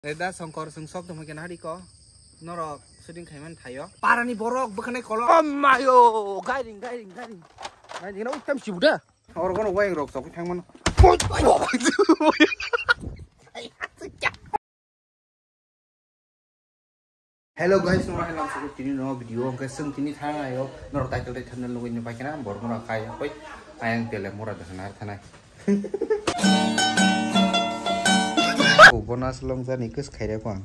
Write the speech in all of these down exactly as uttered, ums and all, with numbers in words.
Reda Songkor, chwng sok tongma kena hari ko. Norok shooting khaiman thaio. Parani borok bwkhanai kolo. Oh mayo, gairing, gairing, gairing. Gairing na utam chibuda. Oro kono wayang rok sok thangman. Hello guys, norok hai lamsok tini no video, hwnkhe chwng tini thang ayo, norok title tei thumbnail nugwi nw paikha na, borok no khai koi, ayang tele mura da na thanai. Ko bona selong jani kwswk khairok ang.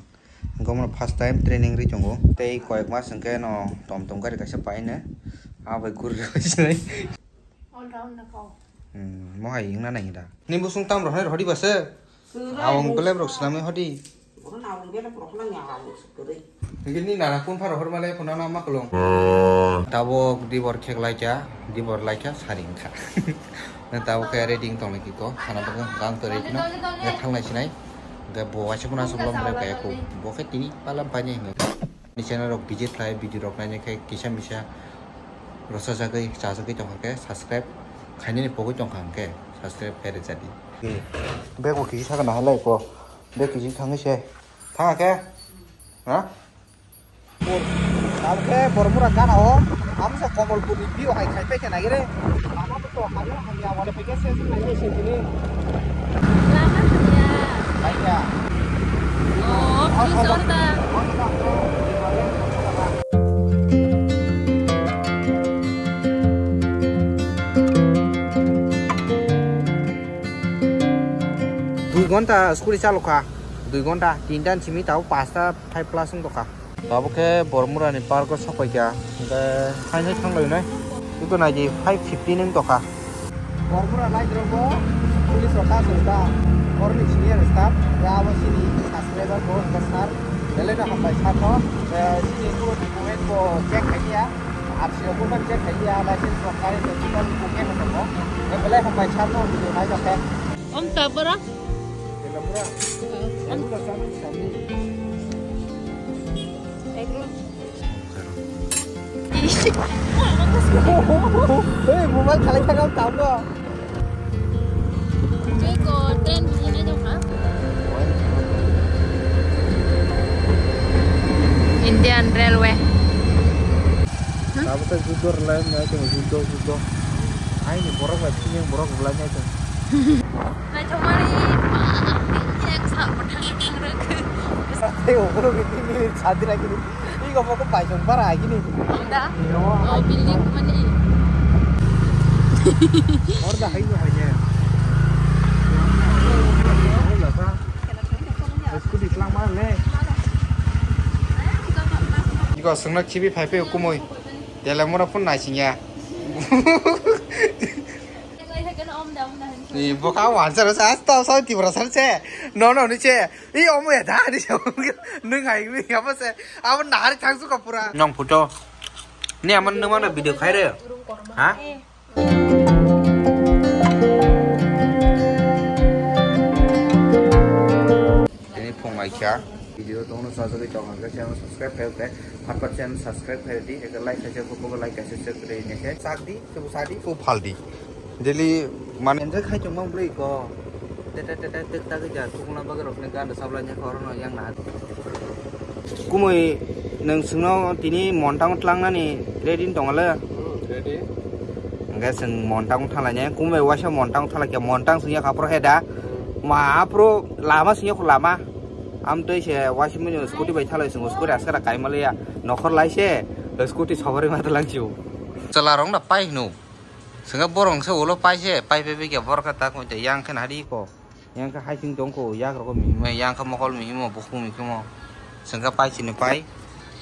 Hwnkhe omo first time training ri tongo. Tei koyek mas hwnkhe no tom tom gari kaisa paine. Abai guri rw sinai. All round na kau. Hmm, mohai wngna nai da. Ni busung tam rohai rohdi base. Awang belai borok swnamwi hodi. Hwnkhe ni nana kun pharo hormale phunana ma kolong. Tabok dibor khek laikha, dibor laikha sari wngkha. Tabok khe ready wng tonglaikha ko, khana bagwi gang to ready no. Hwnkhe thanglai sinai. Hwnkhe bo waisa phano aswk long bwrwi kaya ko. Bo khe tini palam painai hwnkhe. Ni channel rok visit khlai, video rok naina khe kisa misa rwchajagwi, chajagwi tongkha khe subscribe khainani pogwi tongkha hwnkhe subscribe khe rwjadi. Bego kisi sakha nahalai ko. Bego kisi thangwi se. Thangkha khe? Ha? Tabukhe Bormura gana o, amsa Komolpurni view hai khai paikha nagire. Lama to hamya hamya wale paikha se se paikha se tini. Lama hamya. Paikha. Oh, oh, oh, sorry da. Dui ghonta scooty chalokha, dui ghonta, tinta ni simi tabuk pasta five plus wng tongkha. Tabuk khe Bormura ni park o sokpaikha, hwnkhe hai hai thanglainai. Iko naidi five fifty wng tongkha. Bormura lai drop o police rok kaso ta, borok ni senior staff, ya abo chini subscriber bo hwnkhe sir, belai no hambai sir no, eh, chini puro document bo check khai ya, R C rok bo check khai ya, license rok current rok bo check khai ya. Belai hambai sir no video nai kha. Om tabora? Telamura. Om. Telamura sami sami. Egg roll. Hey, mobile khalai thangam tablo. Jeko train bujinai dong ha? Indian Railway. Tabuk khe judo rwlai wngya, chwng judo, judo. Aini borok bai phining borok rwlai wngya chwng. Naithokmani, ek sak bo thang thang rwk. Sa tei oborok ni tini sadi na kini. Iko moko bai song para agini. Amda? Yo. Oh, building mani. Orda hai no hai ya. Orda sa. Scooty tlang ma le. Iko sengna khibi phai pe kumui. Telamura phone naising ya. Ni boka wansa sa sta sa Tripura sar se. No, no, ni se. I omo ya da ni se. Nung ai mi apa se. Abo nahari thang suka pura. Nong photo. Ni aman nung mana video khai re. Ha? Tini phung laikha. Video tongno sajagwi tong hwnkhe channel subscribe khai khe, phat phat channel subscribe khai di, eke like khai khe, like kaisa se kwrwi ne khe. Sak di, kebu sa di, kebu phal di. Daily mane enjoy khai tongma bwlwi ko. Tete tete tek tak ja tukuna bagwi rokne gan sabla ne khoro no yang na. Kumui nwng sungno tini montang tlangnani ready tongale. Hmm, ready. Hwnkhe chwng montang thalainai, kumui waisa montang thalai khe montang sungya kha pro he da. Ma pro lama singyo lama. Amtwi se waisa mwnyo scooty bai thalai swngo, scooty askara kaimaliya. Nokhor lai se scooty sobari ma tlang chiu. Chwla rok na pai hino. Swnga borok se ulo pai se, pai pai bai khe borok khe tak yang khe nari ko. Yang khe hai sing tong ko, yak rok mihimo, yang khe mokol mihimo, bukhuk mihimo. Sengkha pai chini pai.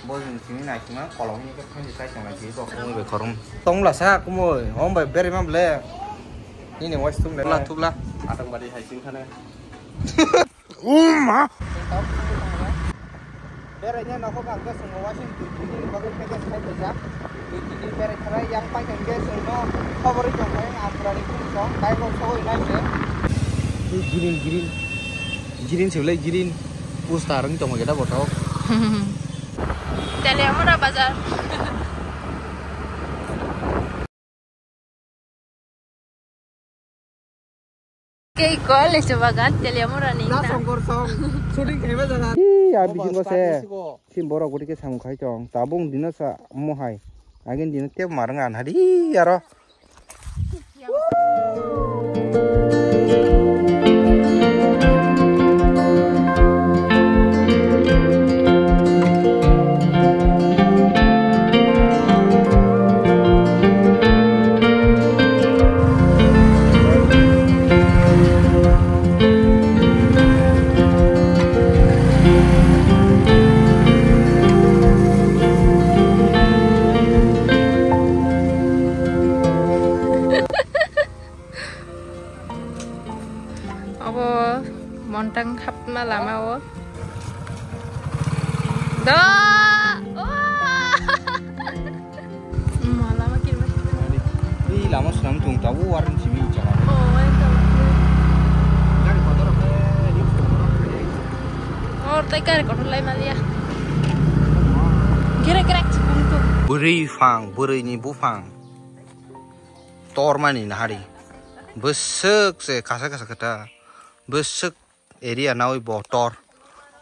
Bo chini nai sima kolom ni khe thang sai tong lai ko kumui bai khorong. Tong la sa kumui, hom bai beri mam le. Nini wais tung le. Thubla, thubla. Atang bari hai sing khane. Uma. Beraina nogo bangke songo waising dui tini ni bagwi package khai paijak. Dui tini berai thara yang paikha hwnkhe chwngno khobor ri tongkha, ang Amparani phone song, bike rok sogwi nai se. Green, green. Green se belai green. Poster wng tongma khe da bothop. Teliamura bazar. Kei kol lesu bagan, Teliamura ni na. Songkor song, shooting khaiba jaga. Ih, ya bisingo se. Sim borok guri ke samung khai tong. Tabung dino sa mohai. Agin dino tep marang an hadi aro. Abo montang hapma lama o. Da! Oh! Ma lama kirma. Ih, lama swnam tung ta, o waran simi jaga. Oh, welcome. Gari kotor khe, lift kotor khe. Or tai gari kotor lai malia. Gere gere chikung tu. Bwrwi phang, bwrwi ni buphang. Tormani nahari. Bwswk se kasa kasa kata. Bwswk area nawi bo tor.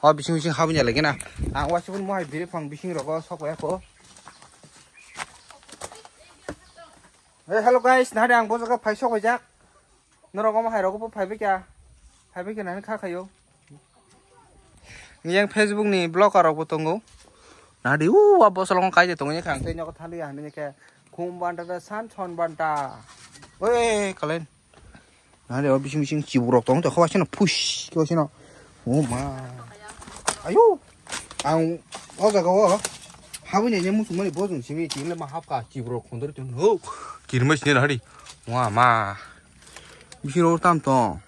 O bising bising habwi ya lagi na. Ang waisubun mohai biri phang bising rogo sok ya ko. Hey, hello guys, nahari ang bo jaga phai sok jak. Norok omo hai rogo bo phai bai kya. Phai bai kya nahari kha khayo. Yang Facebook ni blogger rok bo tongo. Nahari u wa bosolong kaije tongo kha ang tei nyoko thali ya hande khe khum banta da san thon banta. Oi, kalen. Nahari o bising bising chibu rok tong tong kha sino push kha sino. O ma. Ayo. Ang o jaga o. Habwi ni musuk mani bojong simi tingle ma hapka chibu rok khondor tong. Ho. Kirmai sini nahari. Wa ma. Bising rok tam tong.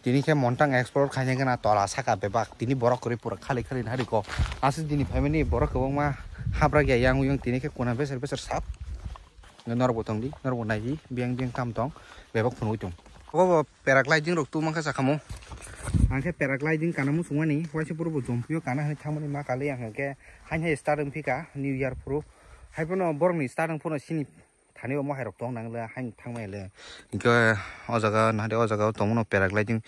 Tini khe montang explore khaina gana tola saka bebak tini borok kwrwi pura khali khali nahari ko aswk dini phaimani borok kwbangma haprak ya yang uyang tini khe kuna beser beser sap norok bo tongdi norok bo naidi biyang biyang kam tong bebak phunugwi tong obo paragliding rok tu mankha sakamo ang khe paragliding kana muchungmani waisa puro bo jomphio kana hinwi thangmani ma kali ang khe hain hai start wngphika new year phuru haiphano borokni start wngphano sini Thani bo mohai rok tong nang le hain thang mai le. Hingke o jaga nahari o jaga tong mano paragliding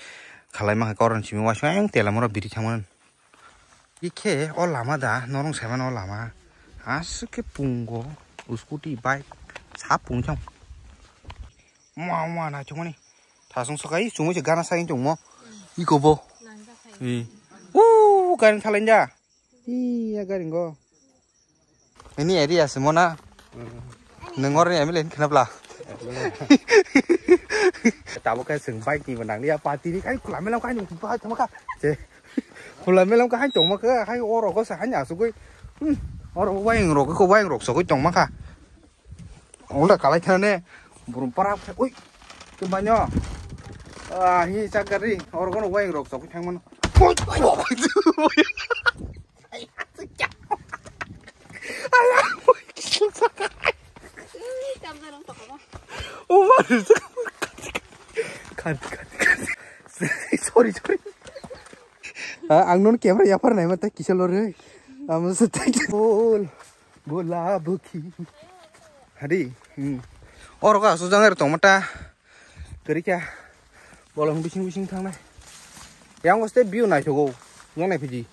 khalai ma khe koron simi waisa yang tela moro biri thang mano. Ikhe o lama da norong sai mano o lama. Aswk khe pungo scooty bike sa pung thang. Mwa mwa na chumani. Thasung sokai chumui se gana sai tongmo. Iko bo. I. U gari thalai da. Iya gari go. Ini area se mona. Nengor ni emile kena bla. Tabo kai seng bike ni benang ya pati ni kai kula melam kai ni ba tama ka. Je. Kula melam kai tong ma ka hai oro go sa hanya su goi. Oro wayang rok ko wayang rok so goi tong ma ka. Ola kalai thane burum para oi. Ke banyo. Ah hi chak gari oro go wayang rok so goi thang man. Oi. Sorry, sorry. Ang non camera yapar nai mata kisa lore. Amo se tai bol bola bukhi. Hadi. Oro ka su jangar tong mata. Kerikya. Bolong bising bising thangnai. Yang oste view nai thogo. Yang nai phiji.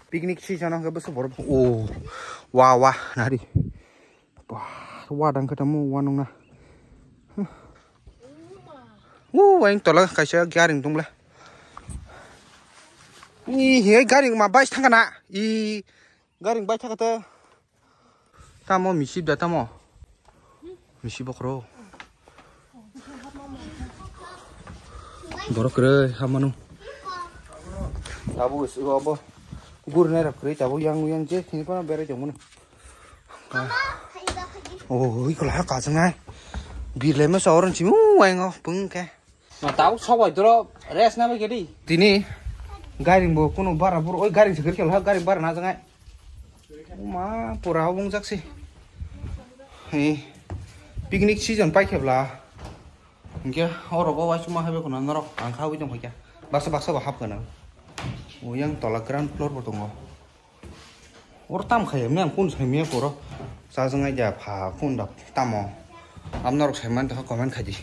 Picnic season ang kebo sobor. Oh. Wah wah nari. Wah, wah dang kata mu wah nung na. Uh, wah yang tola kaisa garing tung bla. Ih, garing ma bais thang kana. Ih, garing bais thang kata. Tamo misip da tamo. Misip bokro. Borok kwrwi ha manu. Tabuk abo gurnai rok kwrwi tabuk yang yang je thini phano berai tongmani. Oh, iko laha kachang nai. Birlai masa oron simu waingo pung ke. Ma tabuk sok bai doro rest na bai kedi. Tini garing bo kuno bara bur oi garing se kiri kela garing bara na jangai. Ma pura obong jaksi. He. Picnic season pai khebla. Hingke oro go waisuma haibe kono norok ang kha wi tong kha. Baksa baksa ba hap kana. O yang tola ground floor bo tongo. Or tam khai miyang kun sai miya poro. Sa jangai ja pha kun da tamo. Amo norok saiman tongkha comment khaidi.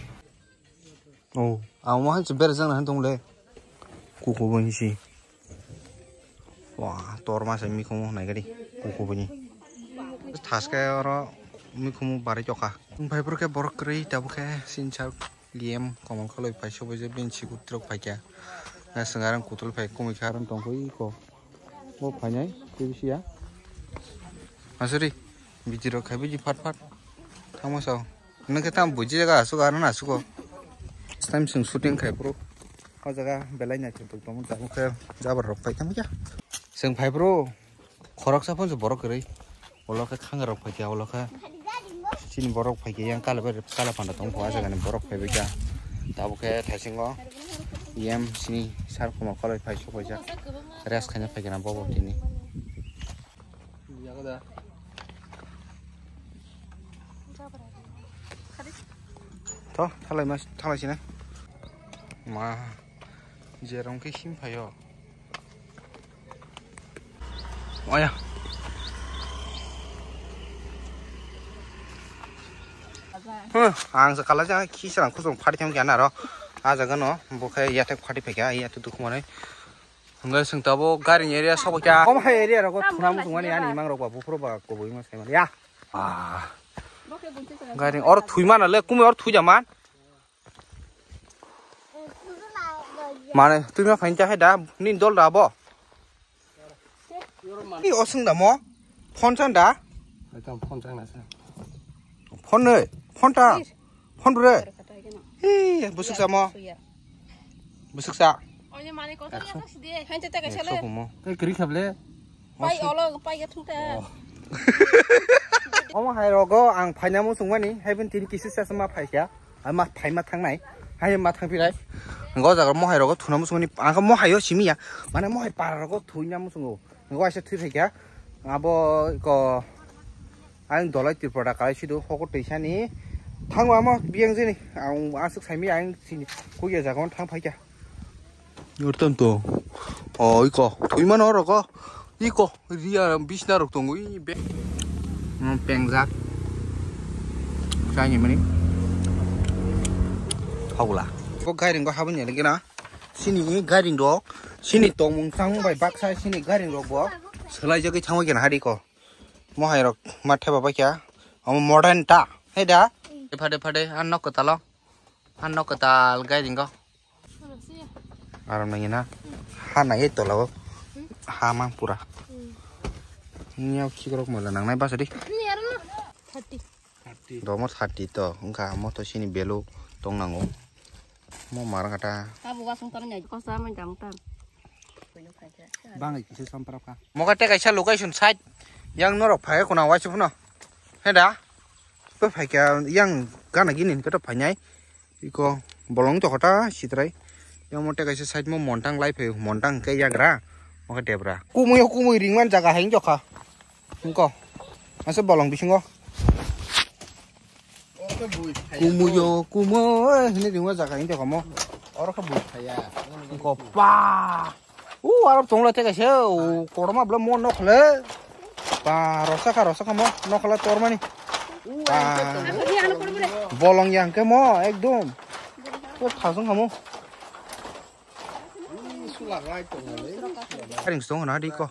Oh, ang mo hanse berajak na tong le. Kuku bo hinsi. Wah, tor ma sai mikhumu nai gadi. Kuku bo ni. Thaske oro mikhumu barai tokha. Phai phuru khe borok kwrwi tabuk khe sinsa liem komol kholoi pai sobai je bensi kutrok phaikha. Na swngarang kutul phai kumui kha arang tongkho iko. Bo phainai, T V C ya. Asuri, biji rok khai biji phat phat. Thangma sao. Nang khe tam buji jaga asuk arana asuko. Time sung shooting khai bro. O jaga belai nai thuk thuk tongmo jaga khe jabar rok pai tamo kya. Sung phai bro. Khoroksa phon borok kwrwi. Ulo khe khanga rok phaikha, ulo khe chini borok phaikha, yang kala bai kala panda tong kha, ah jaga ni borok phaibai kha. Tabuk khe thaisingo yem sini sar khuma koloi phai sok paijak. Rest khaina phaikha na bobo tini. To, thalai mas, thalai sini. Ma, jerong khe sim phaio. Oya. Huh, ang se kala jang kisa ang kusung phari thang kya naro. A jaga no, bo khe yathek phari phaikha, yathek dukhu manai. Hwnga sung tabo garing area sobo kya. Om hai area rogo thuna muchung mani ani mang rok ba buphuru ba koboi ma sai mani ya. Ah. Garing or thui mana le kumui or thui jaman. Mane, twi ma phain cha hai da, ni dol da bo. Ni osung da mo? Phone chan da? Ekdom phone chan na sa. Phone nei, phone ta. Phone bre. Hi, busuk sa mo. Busuk sa. Oye mane kota ya tak sidi. Hain ta ka sale. Ekso mo. Ei kri khable. Pai olo, pai ya thung ta. Omo hai rogo ang phaina muchung mani, hai bin tini kisu sa ma phai kya. Ama phai ma thangnai. Hai ma thang pirai. Go jaga mo hai rogo thuna muchung mani, ang mo hai o simi ya. Mane mo hai para rogo thuina muchungo. Go aisa thui phai kya. Abo ko ang dolai Tripura kalai sidu hoko teisani. Thango amo biyang jini. Ang asuk saimi ang sini. Kuya jaga thang phai kya. Urtam to. O iko. Thui mano rogo. Iko. Ria bisna rok tongo. I be. Hmm, pengjak. Chani mani. Haula. Ko gairing go habun yale gina. Sini gairing rok. Sini tongmung tangmung bai baksa sini gairing rok bo. Selai jagui thango gina hari ko. Mo hai rok mathe baba kya. Omo modern ta. He da. Phade phade an nok talo. An nok tal gairing go. Aram nang ina. Ha nai tola o. Ha mang pura. Niya khikrok mola nang nai basa di. Ini aro no. Thirty. Domo thirty to. Engka mo to sini belu tong nango. Mo marang kata. Abo wasung tang nyai kosa man jam tang. Bang iki sampra ka. Mo kate kaisa location site. Yang norok phai kuna waisi phano. He da. Pe phai kya yang gana gini kata phai nyai. Iko bolong to kota sitrai. Yang mote kaisa side mo montang lai phai montang ke yagra. Mo ke debra. Kumui kumui ringman jaga hai jokha. Engko. Asa bolong bisingo. Kumuyo kumo hini ringman jaga hai jokha mo. Oro khe bui phaya. Engko pa. U arab tongla te kaisa u korma bla mo nokhle. Pa rosa kha rosa kha mo nokhle tormani. Pa bolong yang ke mo ekdom. Ko thasung kha mo. Garing song na di ko.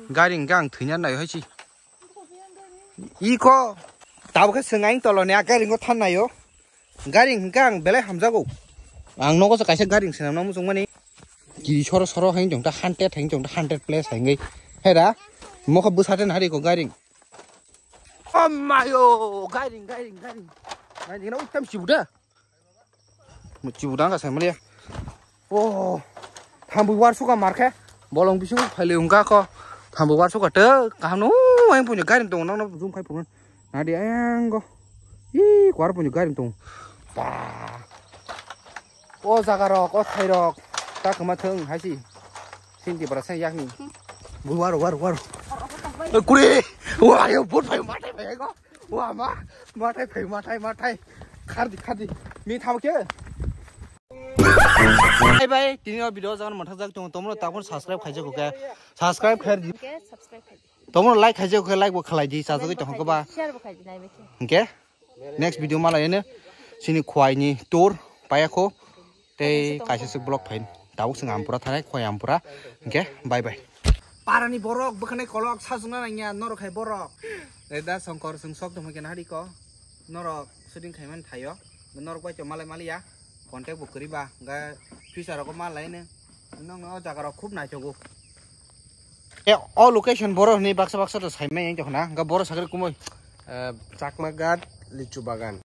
Garing gang thwinya nai hoi chi. Iko. Tabuk khe swng aing tolo ne garing ko than naio. Garing hwnkhe ang belai hamjago. Ang nogo se kaisa garing swnamna muchungmani. Ki soro soro hai jong ta hundred hai jong ta hundred plus hai ngai. Hera, mokha bwsate nari ko garing. Oh mayo, garing, garing, garing. Garing na utam chibuda. Chibuda ka sai maliya. Oh, thambui war suka markhe. Bolong bising phaile wngka ko. Thambui war suka te kaham no, ang punya garing tong nang no zoom khai phungan. Nadi ayang go. Ih, kuar punya garing tong. Ba. O jaga rok, o thai rok. Ta kama thung hai si. Sini bara sai yakni. War, war, war. Eh, kuri. Wah, yo bot phai matai phai go. Wah, ma. Matai phai, matai, matai. Khardi, khardi. Mi thao ke. Bye bye. Tini o video jagan mathak jak tong. Tomro tabon subscribe khai jak ke. Subscribe khai di. Tomro like khai jak ke, like bo khalai di. Sajagwi tong ko ba. Share bo khai di, like bo khai. Hingke? Next video malai ene sini khwai ni tour paya kho tei kaisa se vlog phain. Tabuk sing ampura thanai khwai ampura. Hingke bye bye. Parani borok bwkhanai kolok sajwkna nangya norok hai borok. Eda songkor sung sok tongma kena hari ko. Norok shooting khaiman thaio. Norok bai to malai maliya. Contact bo kwriba ga future ko malai ne. Nong o jaga rok khub naithogo. E o location boro ni baksa baksa to saimai yang jokna ga boro sakri kumoi. Eh, Chakma Ghat, Lichu Bagan.